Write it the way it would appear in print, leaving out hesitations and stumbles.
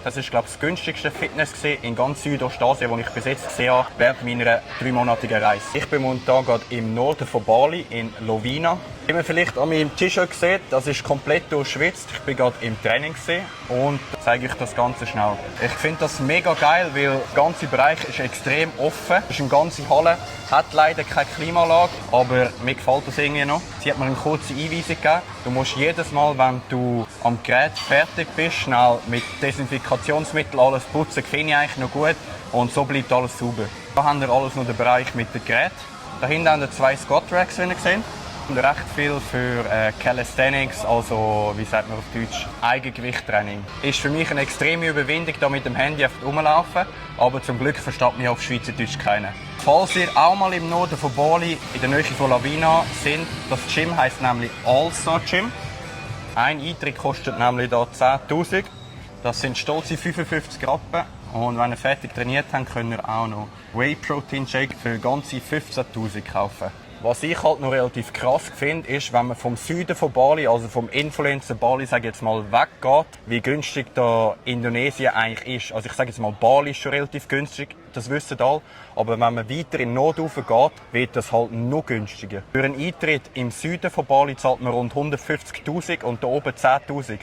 Das ist, glaube ich, das günstigste Fitness in ganz Südostasien, das ich bis jetzt gesehen habe, während meiner 3-monatigen Reise. Ich bin momentan gerade im Norden von Bali, in Lovina. Wie man vielleicht an meinem T-Shirt sieht, das ist komplett durchschwitzt. Ich bin gerade im Training und zeige euch das Ganze schnell. Ich finde das mega geil, weil der ganze Bereich ist extrem offen. Es ist eine ganze Halle, hat leider keine Klimaanlage, aber mir gefällt das irgendwie noch. Sie hat mir eine kurze Einweisung gegeben. Du musst jedes Mal, wenn du am Gerät fertig bist, schnell mit Desinfektionsmittel alles putzen. Finde ich eigentlich noch gut und so bleibt alles sauber. Da haben wir alles noch den Bereich mit dem Gerät. Dahinter haben wir 2 Squat Racks, wie ihr seht. Und recht viel für Calisthenics, also wie sagt man auf Deutsch, Eigengewichttraining. Ist für mich eine extreme Überwindung, da mit dem Handy einfach rumlaufen, aber zum Glück versteht mich auf Schweizerdeutsch keiner. Falls ihr auch mal im Norden von Bali, in der Nähe von Lovina sind, das Gym heisst nämlich All-Star Gym. Ein Eintritt kostet nämlich da 10'000. Das sind stolze 55 Rappen. Und wenn ihr fertig trainiert habt, könnt ihr auch noch Whey Protein Shake für ganze 15'000 kaufen. Was ich halt noch relativ krass finde, ist, wenn man vom Süden von Bali, also vom Influencer Bali, sage ich jetzt mal, weggeht, wie günstig da Indonesien eigentlich ist. Also ich sage jetzt mal, Bali ist schon relativ günstig, das wissen alle. Aber wenn man weiter in den Norden geht, wird das halt noch günstiger. Für einen Eintritt im Süden von Bali zahlt man rund 150'000 und da oben 10'000.